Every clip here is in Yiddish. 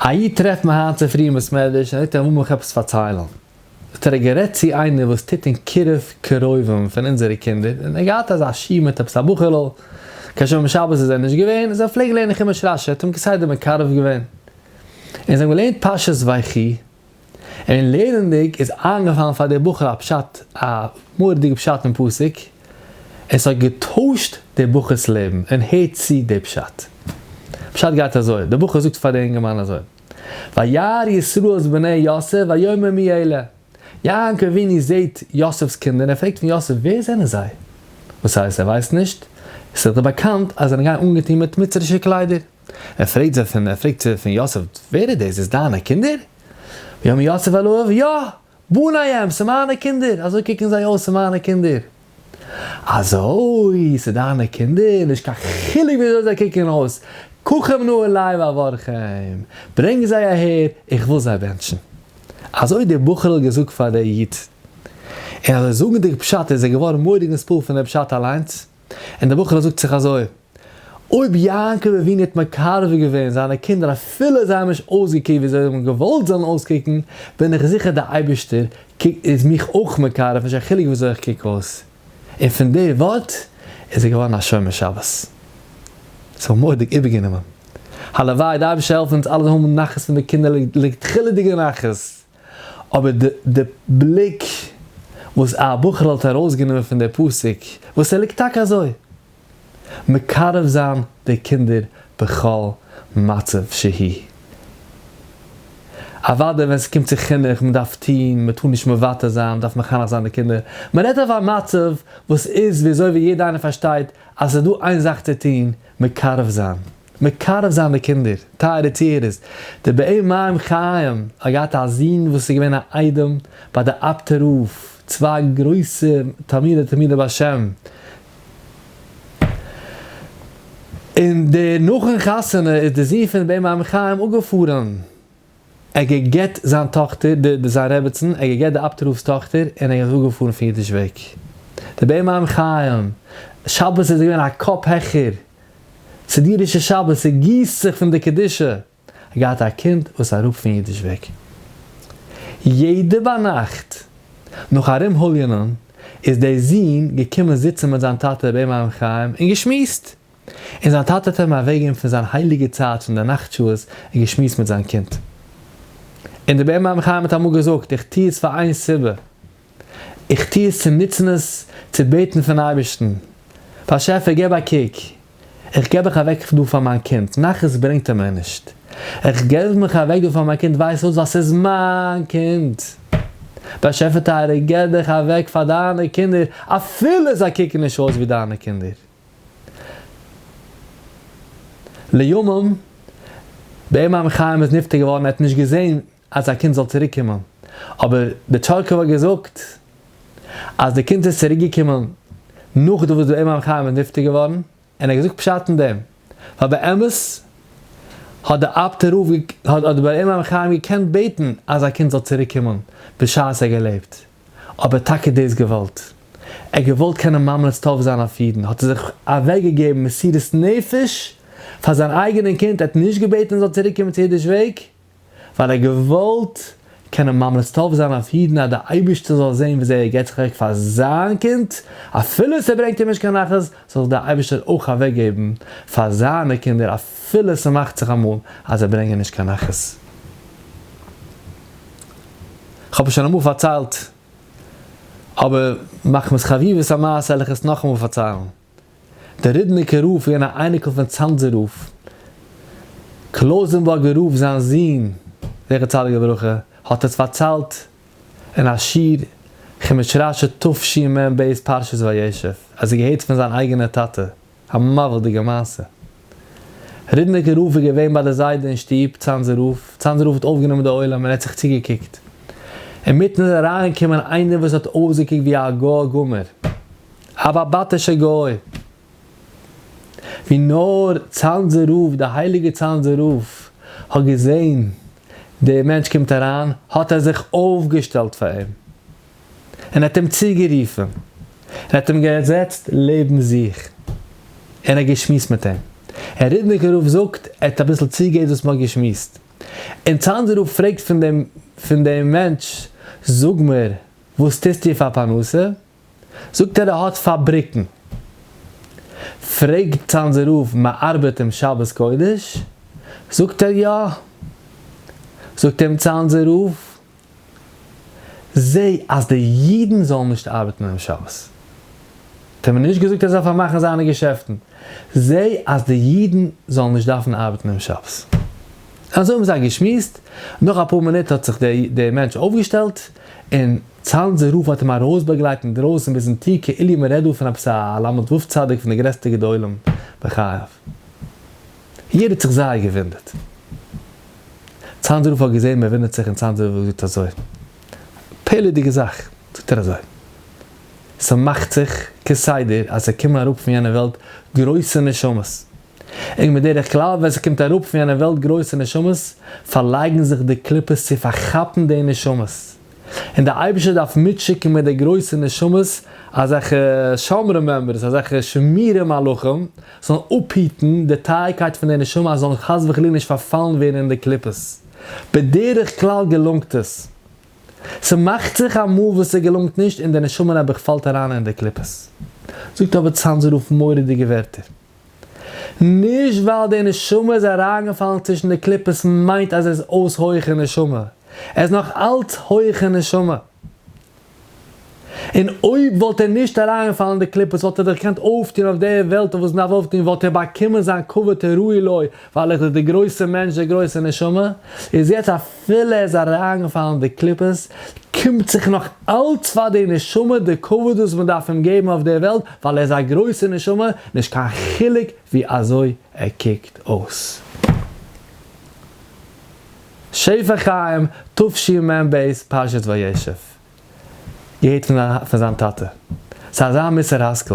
א איד טרעפט מיר היינט צופרי אין בית מדרש און זאגט ער וויל מיך עפעס פארציילן. האט ער גערעדט צו איינער וואס טוט אין קירוב קרובים פון אונזערע קינדער, און ער האט געהאט אזא שיעור מיט עפעס א בחור'ל, קיין שומר שבת איז ער נישט געווען, איז ער פלעגט לערנען חומש רשי, האט אים כסדר מקרב געווען, און זיי האבן געלערנט פרשת ויחי, און לערנענדיג איז איינגעפאלן פאר דער בחור א פשט, א מורא'דיגע פשט אין פסוק, און ס'האט געטוישט דער בחור'ס לעבן, און הערט צו די פשט. פשט גייט אזוי, דער בחור זאגט פאר דער אינגערמאן אזוי, וירא ישראל את בני יוסף ויאמר מי אלה, יעקב אבינו זעט יוסף'ס קינדער און ער פרעגט פון יוסף ווער זענען זיי? וואס הייסט ער ווייסט נישט? עס איז דאך באקאנט אז זיי זענען געגאנגען אנגעטון מיט מצרישע קליידער. ער פרעגט זיי פון ער פרעגט פון יוסף ווער איז דאס? איז דיינע קינדער? ויאמר יוסף אל אביו יא! בני הם, ס'איז מיינע קינדער! אזוי קוקן זיי אויס, ס'איז מיינע קינדער! אזוי? ס'איז דיינע קינדער? נישט קיין חילוק ווי אזוי זיי קוקן אויס, קחם נא אלי ואברכם, ברענג זיי אהער, איך וויל זיי בענטשן. אזוי האט דער בחור'ל געזאגט פאר דער איד. און אזוי זאגנדיג פשט איז ער געווארן מורא'דיג נתפעל פון דער פשט אליינס. און דער בחור'ל זאגט זיך אזוי, אויב יעקב אבינו האט מקרב געווען זיינע קינדער אפילו זיי האבן נישט אויסגעקוקט ווי זיי האבן געוואלט זאלן אויסקוקן, בין איך זיכער דער אייבערשטער איז מיך אויך מקרב נישט קיין חילוק ווי אזוי איך קוק אויס. און פון די ווארט איז ער געווארן א שומר שבת. ס'האט מורא'דיג איבערגענומען. הלוואי די אייבערשטער העלפן אונז אלע זאלן האבן נחת פון די קינדער לכתחילה'דיגע נחת. אבער די די בליק וואס א בחור'ל האט ארויסגענומען פון די פסוק, וואס ער ליגט טאקע אזוי, מקרב זיין די קינדער בכל מצב שהיא. אוודאי ווען ס'קומט צו חינוך, מ'דארף טון, מ'טאר נישט מוותר זיין, מ'דארף מחנך זיין די קינדער. מ'רעדט אויף א מצב וואס איז ווי אזוי ווי יעדער איינער פארשטייט אז ס'איז דא איין זאך צו טון, מקרב זיין. מקרב זיין די קינדער, טייערע צוהערערס, דער באר מים חיים האט געהאט א זון וואס איז געווען א איידעם ביי די אפטער רב, צוויי גרויסע תלמידי תלמידי בעל שם, און דער נאכן חתונה איז די זון פון באר מים חיים אפגעפארן, ער האט גע'גט זיין טאכטער, די זיין רעבעצן, ער האט גע'גט די אפטער רב'ס טאכטער, און ער איז אפגעפארן פון אידיש וועג. דער באר מים חיים, שבת איז ער געווען א קאפ העכער, ס'דירישע שבת, ס'גיסט זיך פון די קדושה, האט געהאט א קינד וואס איז אראפ פון אידיש וועג. יעדע ביינאכט נאך ארום הוליענען איז דער זון געקומען זיצן מיט זיין טאטע ר' מים חיים און געשמועסט, און זיין טאטע האט אים אוועקגעגעבן פון זיין הייליגע צייט פון די נאכט שעות און געשמועסט מיט זיין קינד. און דער באר מים חיים האט אמאל געזאגט, איך טו עס פאר איין סיבה, איך טו עס צו נוצן עס צו בעטן פון אייבערשטן, באשעפער געב א קוק, איך געב מיך אוועק דא פאר מיין קינד, נחת ברענגט ער מיר נישט, איך געב מיך אוועק דא פאר מיין קינד ווייסט וואס ווייל ס'איז מיין קינד, באשעפער טייערער געב דיך אוועק פאר דיינע קינדער אפילו זיי קוקן נישט אויס ווי דיינע קינדער. לימים, באר מים חיים איז נפטר געווארן ער האט נישט געזען אז א קינד זאל צוריק קומען, אבער די טשארקוב האט געזאגט אז די קינד איז צוריק געקומען נאכדעם וואס די באר מים חיים איז נפטר געווארן, און ער האט געזאגט פשט אין דעם, ווייל באמת האט די אפטער רב האט די באר מים חיים געקענט בעטן אז א קינד זאל צוריק קומען בשעת ער געלעבט, אבער טאקע דאס געוואלט, ער האט געוואלט קענען ממליץ טוב זיין אויף אידן, האט ער זיך אוועק געגעבן מסירות נפש פאר זיין אייגענעם קינד, ער האט נישט געבעטן ער זאל צוריק קומען צו אידיש וועג, ווייל ער האט געוואלט קענען ממליץ טוב זיין אויף אידן אז דער אייבערשטער זאל זען וויאזוי ער געבט זיך אוועק פאר זיין קינד, אפילו ס'ברענגט אים נישט קיין נחת, זאל זיך דער אייבערשטער אויך אוועק געבן פאר זיינע קינדער אפילו ס'מאכט זיך אמאל אז זיי ברענגען נישט קיין נחת. כ'האב עס שוין אמאל פארציילט, אבער מחמת חביבות המעשה וועל איך עס נאכאמאל פארציילן. דער ריבניקער רב איז געווען א אייניקל פון צאנזער רב, קלויזענבורגער רב זיין זון זכר צדיק לברכה האט עס פארציילט אין א שיעור חומש רשי תשמ ב פרשת וישב אז ער געהערט פון זיין אייגענע טאטע א מבהיל'דיגע מעשה. ריבניקער רב איז געווען ביי די זיידע אין שטוב צאנזער רב, צאנזער רב האט אויפגענומען די עולם און ער האט זיך צוגעקוקט אינמיטן איז אריינגעקומען איינער וואס האט אויסגעקוקט ווי א גוי גמור, א באבאטישע גוי. ווי נאר צאנזער רב, די הייליגע צאנזער רב, האט געזען דער מענטש קומט אריין, האט ער זיך אויפגעשטעלט פאר אים, און האט אים צוגערופן, און האט אים געזעצט לעבן זיך, און האט געשמועסט מיט אים. און ריבניקער רב זאגט, ער האט אביסל צוגעהערט וואס מען האט געשמועסט. און צאנזער רב פרעגט פון דעם פון דעם מענטש, זאג מיר, וואס טוסטו פאר פרנסה? זאגט ער ער האט פאבריקן. פרעגט צאנזער רב מען ארבעט אום שבת קודש? זאגט ער יא. זאגט אים צאנזער רב זע אז די אידן זאלן נישט ארבעטן אום שבת. האט ער מיר נישט געזאגט ער זאל פארמאכן זיינע געשעפטן. זע אז די אידן זאלן נישט דארפן ארבעטן אום שבת. אזוי האבן זיי געשמועסט, נאך אפאר מינוט האט זיך דער מענטש אויפגעשטעלט, און צאנזער רב האט אים ארויסבאגלייט אינדרויסן ביזן טיר כאילו מען רעדט דא פון עפעס א למד ו' צדיק פון די גרעסטע גדולים בחייו. יעדער האט זיך זייער געוואונדערט. צאנזער רב האט געזען מען וואונדערט זיך און צאנזער רב האט געזאגט אזוי, פלא'דיגע זאך, זאגט ער אזוי, ס'מאכט זיך כסדר אז ס'קומען אראפ פון יענע וועלט גרויסע נשמות, און בדרך כלל ווען ס'קומט אראפ פון יענע וועלט גרויסע נשמות, פארלייגן זיך די קליפות צו פארכאפן די נשמות, און דער אייבערשטער דארף מיטשיקן מיט די גרויסע נשמות אזעלכע שומרים members, אזעלכע שמירה מלאכים, זאלן אפהיטן די טייערקייט פון די נשמה אז זאלן חס וחלילה נישט פארפאלן ווערן אין די קליפות. בדרך כלל געלונגט עס. ס'מאכט זיך אמאל וואס ס'געלונגט נישט און די נשמה נעבעך פאלט אריין אין די קליפות. זאגט אבער צאנזער רב מורא'דיגע ווערטער. נישט ווייל די נשמה איז אריינגעפאלן צווישן די קליפות מיינט אז ער איז אויס הויכע נשמה. ער איז נאך אלץ הויכע נשמה. און אויב וואלט ער נישט אריינגעפאלן אין די קליפות וואלט ער דאך געקענט אויפטון אויף דער וועלט אויף וואס מ'דארף אויפטון וואלט ער באקומען זיין כבוד הראוי לו ווייל ער איז דער גרויסער מענטש דער גרויסער נשמה איז יעצט אפילו ער איז אריינגעפאלן אין די קליפות קומט זיך נאך אלץ פאר די נשמה די כבוד וואס מ'דארף אים געבן אויף דער וועלט ווייל ער איז א גרויסער נשמה נישט קיין חילוק ווי אזוי ער קוקט אויס. שפע חיים, תשמ ב, פרשת וישב. געהערט פון זיין טאטע. ס'איז אזא מוסר השכל.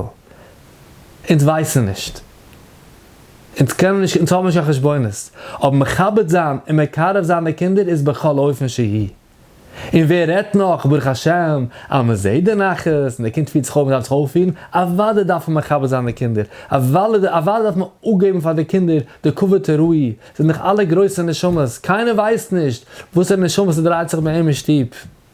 אונז ווייסן נישט. אונז קענען נישט, אונז האבן נישט קיין חשבונות. אבער מכבד זיין און מקרב זיין די קינדער איז בכל אופן שיהי'. און ווער רעדט נאך, ברוך השם, אז מען זעט די נחת, און די קינד פירט זיך אויף ווי מען דארף זיך אויפפירן, אוודאי דארף מען מכבד זיין די קינדער, אוודאי דארף מען אפגעבן פאר די קינדער די כבוד הראוי, זענען דאך אלע גרויסע נשמות, קיינער ווייסט נישט וואסערע נשמות ס'דרייט זיך ביי אים אין שטוב.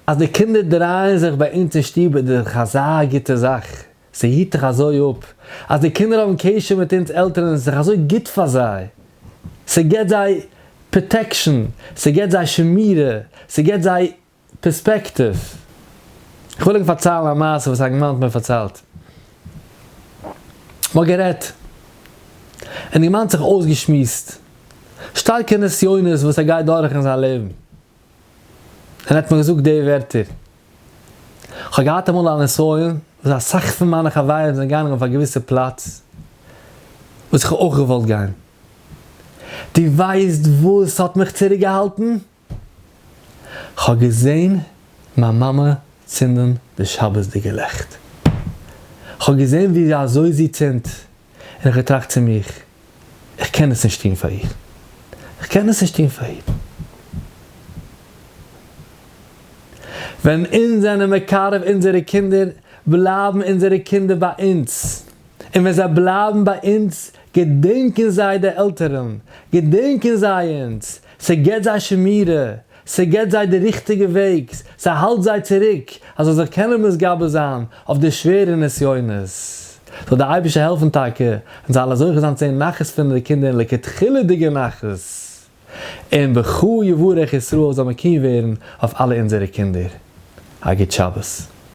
אז די קינדער דרייען זיך ביי אונז אין שטוב איז דאך אזא גוטע זאך, ס'היט דיך אזוי אפ, אז די קינדער האבן קשר מיט אונז עלטערן איז דאך אזוי גוט פאר זיי, ס'געט זיי protection, ס'געט זיי שמירה, ס'געט זיי פערספעקטיוו. כ'וויל ענק פארציילן א מעשה וואס א אינגערמאן האט מיר פארציילט. מ'האט גערעדט, און די אינגערמאן האט זיך אויסגעשמועסט שטארקע נסיונות וואס ער גייט דורך אין זיין לעבן. און ער האט מיר געזאגט די ווערטער, כ'האב געהאט אמאל א נסיון וואס אסאך פון מיינע חברים זענען געגאנגען אויף א געוויסע פלאץ וואס איך האב אויך געוואלט גיין. דו ווייסט וואס האט מיך צוריקגעהאלטן? כ'האב געזען מיין מאמע צינדן די שבת'דיגע לעכט. כ'האב געזען ווי אזוי זי צינדט, און איך האב געטראכט צו מיך, איך קען עס נישט טון פאר איר. איך קען עס נישט טון פאר איר. ווען אונז זענען מקרב אונזערע קינדער, בלייבן אונזערע קינדער ביי אונז. און ווען זיי בלייבן ביי אונז, געדענקען זיי די עלטערן, געדענקען זיי אונז, ס'געט זיי שמירה, ס'געט זיי די ריכטיגע וועג, ס'האלט זיי צוריק אז זאל זיך קענען מתגבר זיין אויף די שווערע נסיונות. זאל דער אייבערשטער העלפן טאקע אונז אלע זוכה זיין צו זען נחת פון די קינדער און לכתחילה'דיגע נחת, און בך יברך ישראל זאל מקוים ווערן אויף אלע אונזערע קינדער. א גוט שבת.